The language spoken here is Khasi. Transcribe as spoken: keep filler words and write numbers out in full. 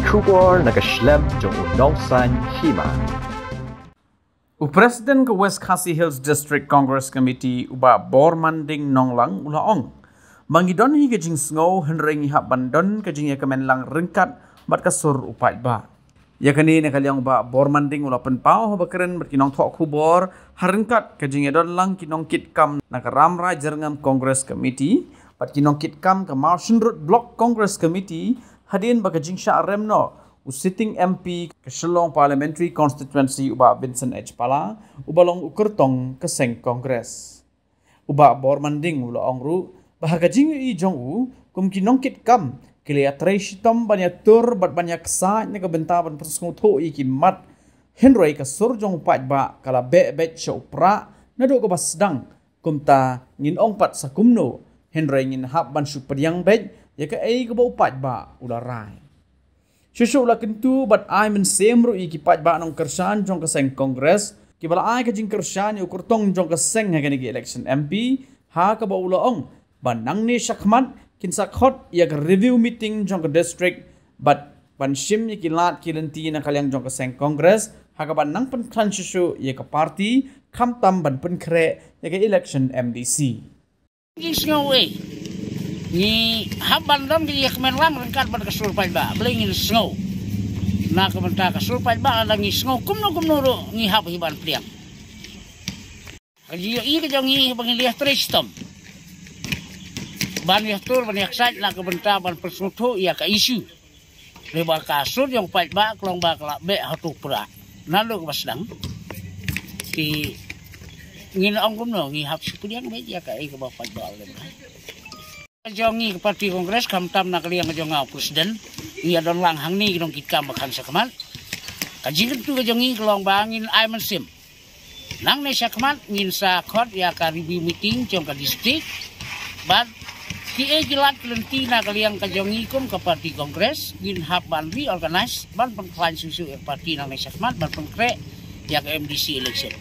Khubor na ka shlem jong u Nongsaiñ Hima. U President ka West Khasi Hills District Congress Committee, u Bah Bormanding Nonglang, u la ong ba ngi don hi ka jingsngew, hynrei ngi hap ban don ka jingïakmen lang ryngkat bad ka sur u paidbah. Ïa kane na ka liang u Bah Bormanding u la pynpaw haba kren bad ki nongthoh khubor ha ryngkat ka jingïadon lang ki nongkitkam na ka Ramrai Jyrngam Congress Committee bad ki nongkitkam ka Mawshynrut Block Congress Committee, hadien ba ka jingshah rem noh u sitting M P ka Shillong Parliamentary Constituency, u Bah Vincent H Pala, uba long u kyrtong ka seng Congress. U Bah Bormanding u la ong ruh ba ha ka jingïohi jong u, kum ki nongkitkam ki la ïatrei shitom ban ïatur bad ban ïaksaid na ka bynta ban pynsngewthuh ïa ki mat, hynrei ka sur jong u paidbah ka la beh beit sha u prah naduh kaba sdang. Kumta ngin ong pat sa kumno, hynrei ngin hap ban shu pdiang beit ïa kaei kaba u paidbah u la rai. Shuh shuh u la kyntu bad ai mynsiem ruh ïa ki paidbah nongkyrshan jong ka seng Congress kiba la ai ka jingkyrshan ïa u kyrtong jong ka seng ha kane ka election M P, ha kaba u la ong ba nangne shakhmat kin sa khot ïa ka review meeting jong ka district bad ban shim ïa ki lad ki lynti na ka liang jong ka seng Congress, ha kaba nang pynkhlaiñ shuh shuh ïa ka party, khamtam ban pynkhreh ïa ka election M D C. Jingsngew, eh. Ngi hap ban don ka ïakmen lang ryngkat bad ka sur paidbah. Balei ngin sngew? Na ka bynta ka sur paidbah, lada ngi sngew kumno kumno ruh ngi hap hi ban pdiang. Ka jingïohi ka jong ngi ba ngin ïatrei shitom ban ïatur ban ïaksaid na ka bynta ban pynsngewthuh ïa ka issue. Lei ba ka sur jong paidbah ka long ba ka la beh ha u prah naduh kaba sdang. Te ngin ong kumno, ngi hap shu pdiang beit ïa kaei kaba paidbah u la ong. Ka jong ngi ka party Congress, khamtam na ka liang ka jong nga u president, ngi ïadon lang hangne ki nongkitkam ba khan shakhmat. Ka jingkyntu ka jong ngi ka long ba ngin ai mynsiem. Nangne shakhmat ngin sa khot ïa ka review meeting jong ka district. Bad kiei ki lad ki lynti na ka liang ka jong ngi kum ka party Congress ngin hap ban reorganize ban pynkhlaiñ shuh shuh ïa ka party nangne shakhmat ban pynkhreh ïa ka M D C election.